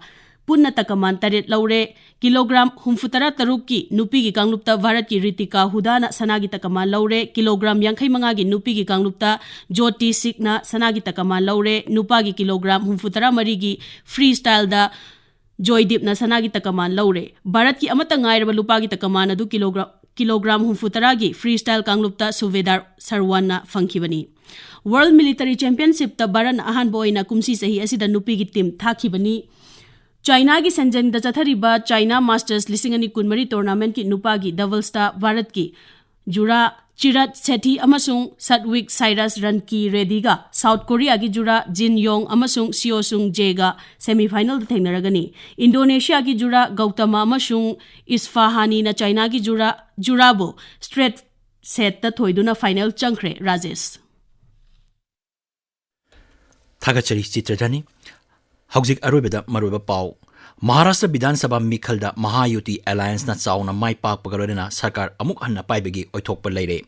ꯄꯨꯟꯅ ꯇꯀꯃꯥꯟ ꯇꯔꯦꯠ ꯂꯧꯔꯦ꯫ Kilogram ꯍꯨꯝꯐꯨꯇꯔꯥ ꯇꯔꯨꯛꯀꯤ ꯅꯨꯄꯤꯒꯤ ꯀꯥꯡꯂꯨꯞꯇ ꯚꯥꯔꯠꯀꯤ ꯔꯤꯇꯤꯀꯥ ꯍꯨꯗꯥꯅ ꯁꯅꯥꯒꯤ ꯇꯀꯃꯥꯟ ꯂꯧꯔꯦ꯫ Kilogram ꯌꯥꯡꯈꯩ ꯃꯉꯥꯒꯤ ꯅꯨꯄꯤꯒꯤ ꯀꯥꯡꯂꯨꯞꯇ ꯖꯣꯇꯤ ꯁꯤꯛꯅ ꯁꯅꯥꯒꯤ ꯇꯀꯃꯥꯟ ꯂꯧꯔꯦ꯫ ꯅꯨꯄꯥꯒꯤ kilogram ꯍꯨꯝꯐꯨꯇꯔꯥ ꯃꯔꯤꯒꯤ freestyleꯗ ꯖꯣꯏꯗꯤꯞꯅ ꯁꯅꯥꯒꯤ ꯇꯀꯃꯥꯟ ꯂꯧꯔꯦ꯫ ꯚꯥꯔꯠꯀꯤ ꯑꯃꯠꯇ ꯉꯥꯏꯔꯕ ꯂꯨꯄꯥꯒꯤ ꯇꯀꯃꯥꯟ ꯑꯗꯨ kilogram, kilogram ꯍꯨꯝꯐꯨꯇꯔꯥꯒꯤ freestyle ꯀꯥꯡꯂꯨꯞꯇ ꯁꯨꯕꯦꯗꯥꯔ ꯁꯔꯋꯥꯟꯅ ꯐꯪꯈꯤꯕꯅꯤ꯫ World Military Championshipꯇ ꯚꯥꯔꯠꯅ ꯑꯍꯥꯟꯕ ꯑꯣꯏꯅ ꯀꯨꯝꯁꯤ ꯆꯍꯤ ꯑꯁꯤꯗ ꯅꯨꯄꯤꯒꯤ team ꯊꯥꯈꯤꯕꯅꯤ꯫ ꯆꯥꯏꯅꯥꯒꯤ ꯁꯦꯟꯖꯦꯡꯗ ꯆꯠꯊꯔꯤꯕ China Masters ꯂꯤꯁꯤꯡ ꯑꯅꯤ ꯀꯨꯟꯃꯔꯤ tournamentꯀꯤ ꯅꯨꯄꯥꯒꯤ doublesꯇ ꯚꯥꯔꯠꯀꯤ ꯖꯨꯔꯥ ꯆꯤꯔꯠ ꯁꯦꯊꯤ ꯑꯃꯁꯨꯡ ꯁꯠꯋꯤꯛ ꯁꯥꯏꯔꯁ ꯔꯟꯀꯤ ꯔꯦꯗꯤꯒ ꯁꯥꯎꯠ ꯀꯣꯔꯤꯌꯥꯒꯤ ꯖꯨꯔꯥ ꯖꯤꯟ ꯌꯣꯡ ꯑꯃꯁꯨꯡ ꯁꯤꯑꯣ ꯁꯨꯡ ꯖꯦꯒ semifinalꯗ ꯊꯦꯡꯅꯔꯒꯅꯤ꯫ ꯏꯟꯗꯣꯅꯦꯁꯤꯌꯥꯒꯤ ꯖꯨꯔꯥ ꯒꯧꯇꯃ ꯑꯃꯁꯨꯡ ꯏꯁꯐꯥꯍꯥꯅꯤꯅ ꯆꯥꯏꯅꯥꯒꯤ ꯖꯨꯔꯥ, ꯖꯨꯔꯥꯕꯨ straight setꯇ ꯊꯣꯏꯗꯨꯅ final ꯆꯪꯈ꯭ꯔꯦ꯫ ꯔꯥꯖꯦꯁ꯫ ꯊꯥꯒꯠꯆꯔꯤ ꯆꯤꯇ꯭ꯔꯙꯅꯤ꯫ ꯍꯧꯖꯤꯛ ꯑꯔꯣꯏꯕꯗ ꯃꯔꯨꯑꯣꯏꯕ ꯄꯥꯎ꯫ ꯃꯍꯥꯔꯥꯁꯇ꯭ꯔ ꯕꯤꯙꯥꯟ ꯁꯚꯥ ꯃꯤꯈꯜꯗ ꯃꯍꯥꯌꯨꯇꯤ ꯑꯦꯂꯥꯌꯟꯁꯅ ꯆꯥꯎꯅ ꯃꯥꯏ ꯄꯥꯛꯄꯒ ꯂꯣꯏꯅꯅ ꯁꯔꯀꯥꯔ ꯑꯃꯨꯛ ꯍꯟꯅ ꯄꯥꯏꯕꯒꯤ ꯑꯣꯏꯊꯣꯛꯄ ꯂꯩꯔꯦ꯫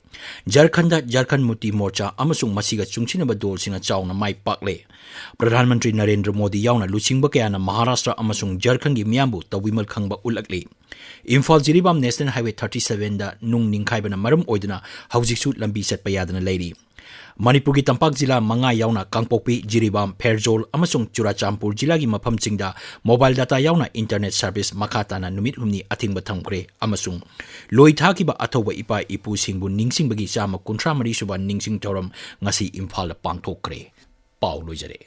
ꯖꯔꯈꯟꯗ ꯖꯔꯈꯟ ꯃꯨꯛꯇꯤ ꯃꯣꯔꯆꯥ ꯑꯃꯁꯨꯡ ꯃꯁꯤꯒ ꯆꯨꯡꯁꯤꯟꯅꯕ ꯗꯣꯜꯁꯤꯡꯅ ꯆꯥꯎꯅ ꯃꯥꯏ ꯄꯥꯛꯂꯦ꯫ ꯄ꯭ꯔꯙꯥꯟ ꯃꯟꯇ꯭ꯔꯤ ꯅꯔꯦꯟꯗ꯭ꯔ ꯃꯣꯗꯤ ꯌꯥꯎꯅ ꯂꯨꯆꯤꯡꯕ ꯀꯌꯥꯅ ꯃꯍꯥꯔꯥꯁꯇ꯭ꯔ ꯑꯃꯁꯨꯡ ꯖꯔꯈꯟꯒꯤ ꯃꯤꯌꯥꯝꯕꯨ ꯇꯧꯕꯤꯃꯜ ꯈꯪꯕ ꯎꯠꯂꯛꯂꯤ꯫ Imphal Jiribam national highway thirty ꯁꯚꯦꯟꯗ ꯅꯨꯡ ꯅꯤꯡꯈꯥꯏꯕꯅ ꯃꯔꯝ ꯑꯣꯏꯗꯨꯅ ꯍꯧꯖꯤꯛꯁꯨ ꯂꯝꯕꯤ ꯆꯠꯄ ꯌꯥꯗꯅ ꯂꯩꯔꯤ꯫ ꯃꯅꯤꯄꯨꯔꯒꯤ ꯇꯝꯄꯥꯛ ꯖꯤꯂꯥ ꯃꯉꯥ ꯌꯥꯎꯅ ꯀꯥꯡꯄꯣꯛꯄꯤ, ꯖꯤꯔꯤꯕꯥꯝ, ꯐꯦꯔꯖꯣꯜ ꯑꯃꯁꯨꯡ ꯆꯨꯔꯥꯆꯥꯟꯄꯨꯔ ꯖꯤꯂꯥꯒꯤ ꯃꯐꯝꯁꯤꯡꯗ mobile data ꯌꯥꯎꯅ internet service ꯃꯈꯥ ꯇꯥꯅ ꯅꯨꯃꯤꯠ ꯍꯨꯝꯅꯤ ꯑꯊꯤꯡꯕ ꯊꯝꯈ꯭ꯔꯦ ꯑꯃꯁꯨꯡ ꯂꯣꯏ ꯊꯥꯈꯤꯕ ꯑꯊꯧꯕ ꯏꯄꯥ ꯏꯄꯨꯁꯤꯡꯕꯨ ꯅꯤꯡꯁꯤꯡꯕꯒꯤ ꯆꯥꯝꯃ ꯀꯨꯟꯊ꯭ꯔꯥ ꯃꯔꯤ ꯁꯨꯕ ꯅꯤꯡꯁꯤꯡ ꯊꯧꯔꯝ ꯉꯁꯤ ꯏꯝꯐꯥꯜꯗ ꯄꯥꯡꯊꯣꯛꯈ꯭ꯔꯦ꯫ ꯄꯥꯎ ꯂꯣꯏꯖꯔꯦ꯫